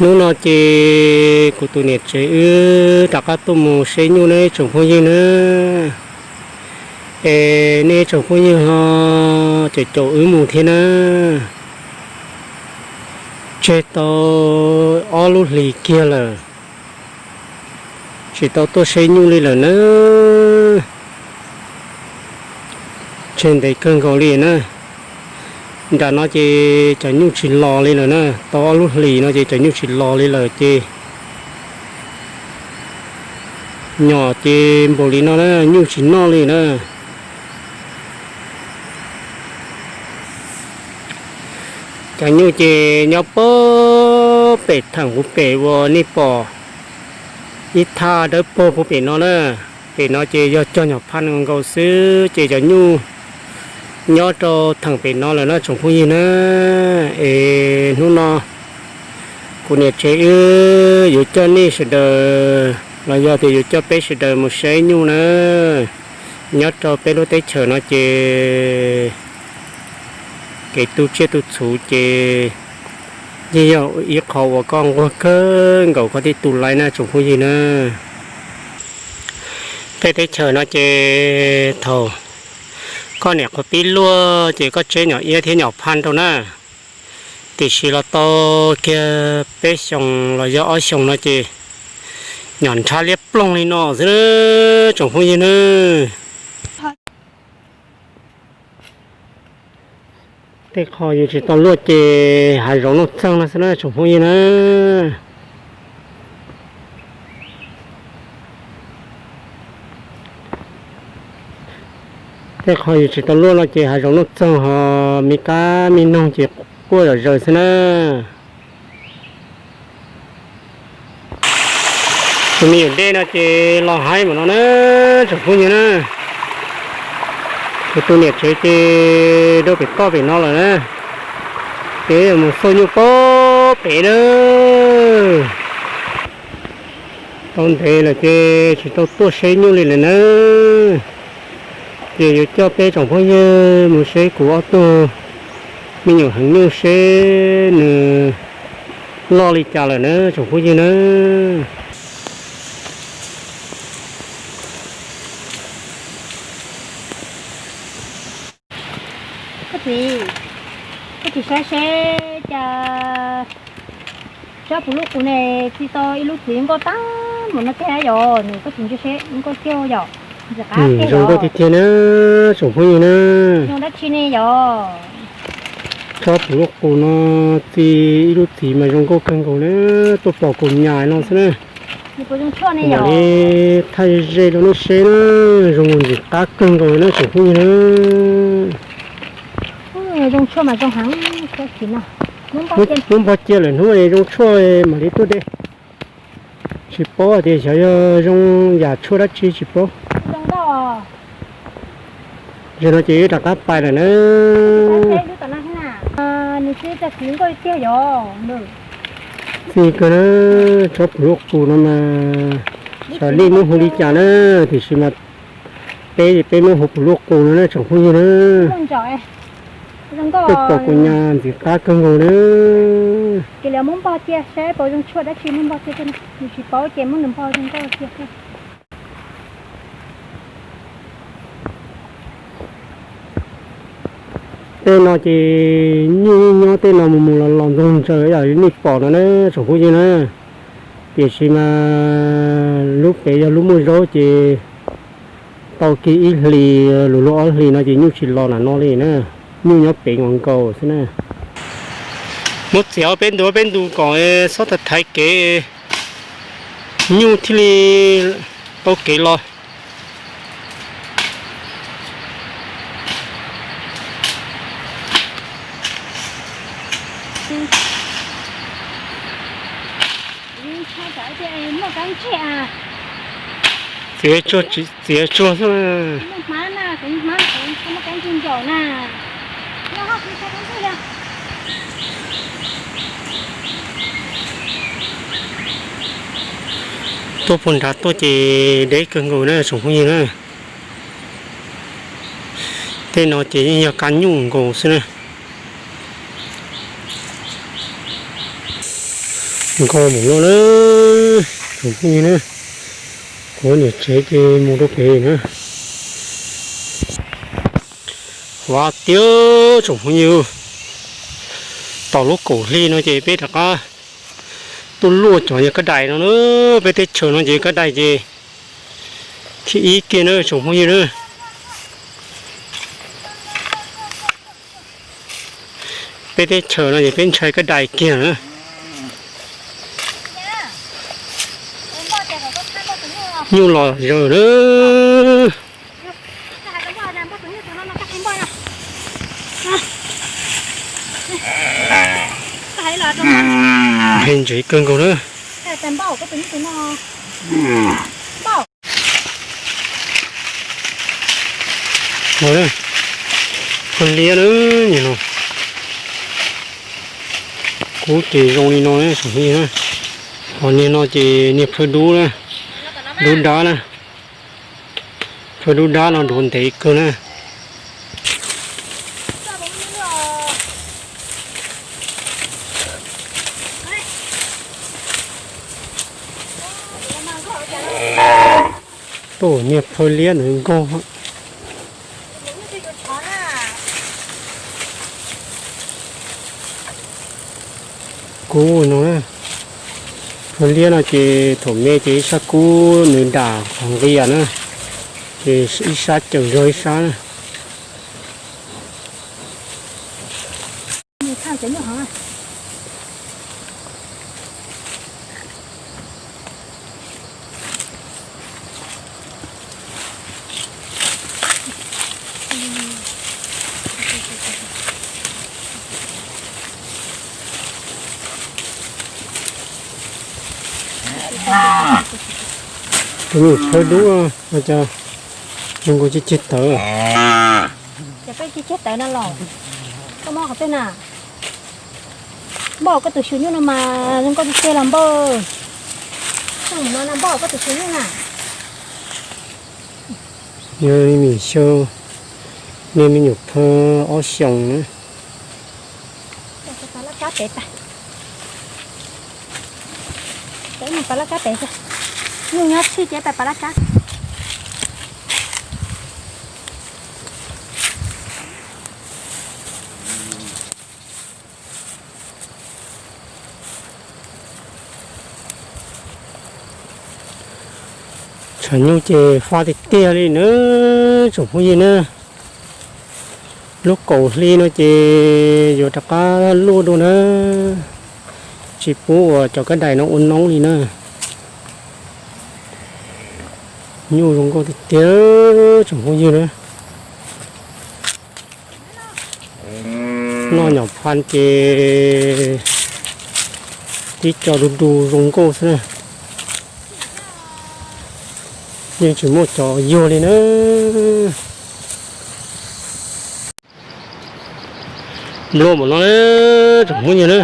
Hnub no ces kuv tus niam tsev wb rov qab tuaj mus saib nyuj na tsoom phooj ywg na. Es nej tsoom phooj ywg ho caum caum wb mus thiab na. Tseg tau ob lub hlis kiag lawm, tsis tau tuaj saib nyuj li lawm na. Tseg ntev kawg nkaus li na. Nram no ces cov nyuj tsis los li lawm na, tau ob lub hlis no ces cov nyuj tsis los li lawm ces nyom ces npaum li no na, nyuj tsis noj li na. Cov nyuj ces nyob puag pem theem puag pem uas nej pom ib thaj dawb paug puag pem no na. Pem no ces yog cog nyom phaj nkaus xwb ces cov nyuj nyob rau theem pem no lawm na tsoom phooj ywg na. Es hnub no kuv niam tsev wb yuav coj nej sawv daws los yog tias yuav coj peb sawv daws mus saib nyuj na. Nyob rau peb lub teb chaws no ces kev tu tsiaj tu txhu ces yeej yog ib qho uas koj nquag kawg nkaus koj thiaj tu lais na tsoom phooj ywg na. Peb teb chaws no ces thaum koj niam qhuav pib luaj ces koj tseb nyom iab thiab nyom phaj rau na. Tiam sis los tau kiag peb xyoos los yog ob xyoos no ces nyom nrhab liab ploog li no xwb na tsoom phooj ywg na. Tej qho yus tsis tau luaj ces hav zoov nuj txeeg no xwb na tsoom phooj ywg na. Tej qho yus tsis tau luaj no ces hav zoov nuj txeeg ho me kab me noog ces quaj zom zaws xwb na. Tus me nyuam dej no ces los haib npaum no na tsoom phooj ywg na. Kuv tus niam tsev ces rau pem toj pem no lawm na. Ces mus xauj nyuj puag pem na. Tau ntev lawm ces tsis tau tuaj saib nyuj li lawm na. Ces yuav coj peb tsoom phooj ywg mus saib kuv ob tug me nyuam heev nyuj seb nws loj li cas lawm na tsoom phooj ywg na. Koj txiv, koj txiv saib seb cas tsob puv luj qus ne, txi tau ib lub txiv nkauj tag npaum no tiag yom, nws koj txiv ntsia seb nkauj tiag yom, ntxim qab tiag zoo nkauj tiag tiag na, tsoom phooj ywg na. Zoo dab tsi ne yom? Tsob puv luj qus no txi ib lub txiv mas zoo nkauj kawg nkaus na, tuaj pom kaus nyas no xwb na. Mam li thaij ze rau nej seb na, zoo nkauj ntxim qab kawg nkaus na tsoom phooj ywg na. Muab npog cia lawm hnub zoo tshuaj mam li tuaj de. Tsis paub tias xyov yog zoo yam tshuaj dab tsi tsis paub. Zaum no ces wb rov qab pais lawm na. Txi kawg na, tsob puv luj qus no mas xyov nej muab hu li cas na, tiam sis mas peb peb muab hu puv luj qus no na tsoom phooj ywg na. Tuaj pom kaus nyas ntxim qab kawg nkaus na. Ces lawv muab npog cia saib puas zoo tshuaj dab tsi, muab npog cia, tsis paub ces muab nws npog zoo nkauj cia. Tej no ces nyuj yeej nyob tej no mus mus los los ntxoog ntsaws yam li nej pom no na tsoom phooj ywg na. Tiam sis mas lub pem yog lub muaj zaub ces tau kiag ib hlis lus luag ob hlis no ces nyuj tsis los nram no li na. Nyuj nyob pem nkaus nkaus xwb na. Muab txiav ob peb ntu ob peb ntu kom xob thaiv thaiv kev, nyuj thiaj li tau kev los. Txiav tsuag xwb. Tuaj puag nrad tuaj ces deb kawg nkaus na tsoom phooj ywg na. Tej no ces yeej yog kab nyuj nkaus xwb na. Nkauj mus no na, tsoom phooj ywg na, kuv niam tsev ces mus rau pem na. Huav tiag tsoom phooj ywg, tom lub kaum hli no ces peb rov qab tuaj luaj cov yog kab dais no na. Peb teb chaws no ces kab dais ces thib ib kiag na tsoom phooj ywg na. Peb teb chaws no ces peb ntshai kab dais kiag na. Nyuj los zaws na. Pheej ntsev kawg nkaus na. Phawj liab na, nim no kub ces zoo li no na. Ho niag no ces niag phawj dub na, dub dab na. Phawj dub dab no duav ntev kawg na. Tuaj niag phawj liab nws nkaug. Kub no, phawj liab no ces thaum me ces ib sab kub nws dam qhov nqia na, ces ib sab cawm zog ib sab na. Tus nyuj phawj dub no cas zoo nkaus cig cig tawv. Ces peb cig cig tawv no los, koj muab qhov twg na? Npauj koj tus xyum nyuj no mas zoo nkauj tiag tiag los npauj. Xyum no na npauj koj tus xyum nyuj na. Yog me xyoo, niag me nyuam phawj ob xyoos na. Pas laj kab pem tas. Peb mus pas laj kab pem tas. Nyuj nyob tshij ces peb pas laj kab. Tshav nyuj ces fab tiag tiag li na, tsoom phooj ywg na. Lub kaum hli no ces yuav rov qab luaj dua na, tsis pub uas cov kab dais no ua noob li na. Nyuj zoo nkauj tiag tiag tsoom phooj ywg na. Noj nyom phaj ces tib co du du zoo nkauj xwb na. Yeej tsis muaj cov yuag li na. Nplua npaum no na, tsoom phooj ywg na.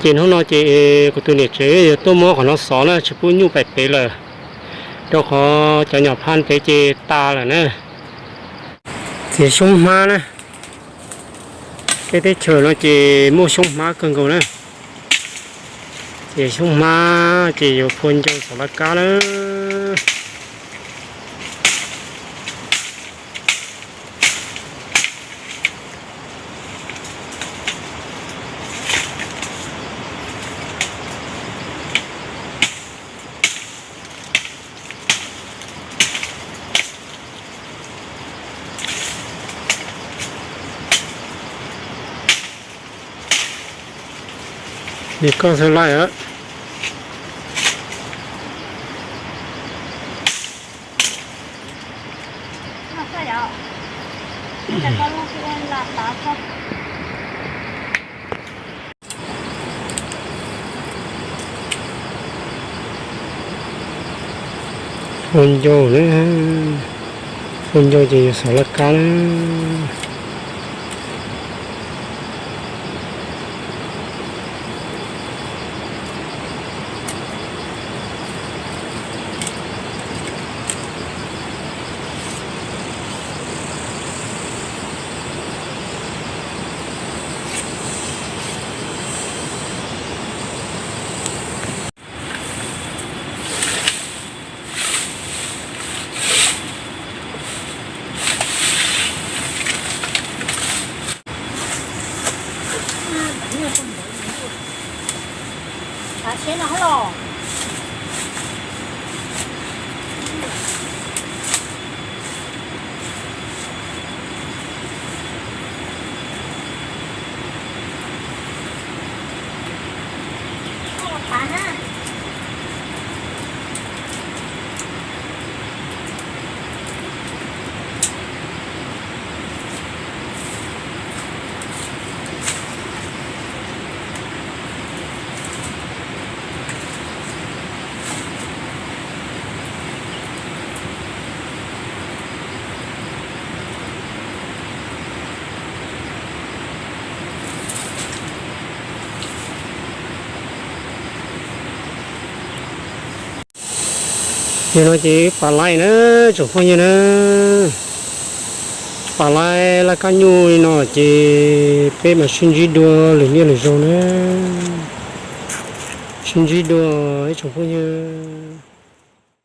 Ces hnub no ces kuv tus niam tsev yuav tuaj muab qhov no xov na, tsis pub nyuj pais pem lawm, rau qhov cov nyom phaj pem ces tas lawm na. Txiav xyoob hmab na, peb teb chaws no ces muaj xyoob hmab kawg nkaus na. Txiav xyoob hmab ces yuav phua ncau xov laj kab na. Li koj xwb laij a. Phua ncau na, phua ncau ces yog xov laj kab na. Yog no ces pam laib na, tsoom phooj ywg na, pam laib laj kab nyuj li no ces peb mam sib ntsib dua lwm niaj lwm zaus na, sib ntsib dua ib tsoom phooj ywg.